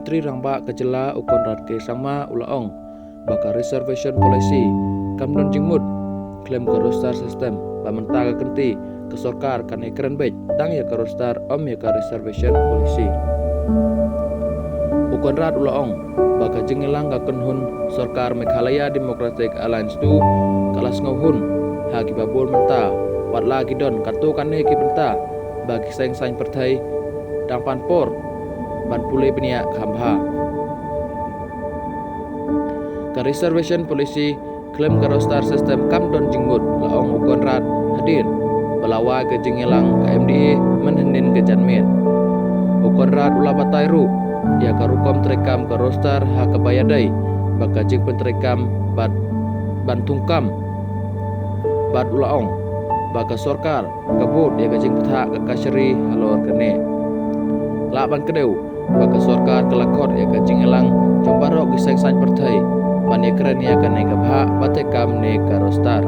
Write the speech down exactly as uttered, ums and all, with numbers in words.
Myntri Rangbah ka jylla u Conrad K Sangma u la ong ba ka reservation policy kam don jingmut khlem ka roster system, ba mynta ka kynti ka sorkar kan ïakren beit tang ïa ka roster, ym ïa ka reservation policy. U Conrad u la ong ba ka jingïalang ka kynhun sorkar Meghalaya Democratic Alliance two ka la sngewhun ha kiba bun bynta, wat la ki don katto katne ki bynta ba ki seng saiñ pyrthei dang pan por ban pule bniah kham bha. Ka reservation policy khlem ka roster system kam don jingmut, la ong u Conrad hadien ba la wai ka jingïalang ka M D A mynhynnin ka janmiet. U Conrad u la batai ruh ïa ka rukom treikam ka roster ha kaba ïadei bad ka jingpyntreikam bad ban thungkam, bad u la ong ba ka sorkar ka bud ïa ka jingbthah ka kashari halor kane. Lah ban kdew ba ka sorkar ka la khot ïa ka jingïalang jong baroh ki seng saiñ pyrthei ban ïakren ïa kane ka bhah ba treikam ne ka roster.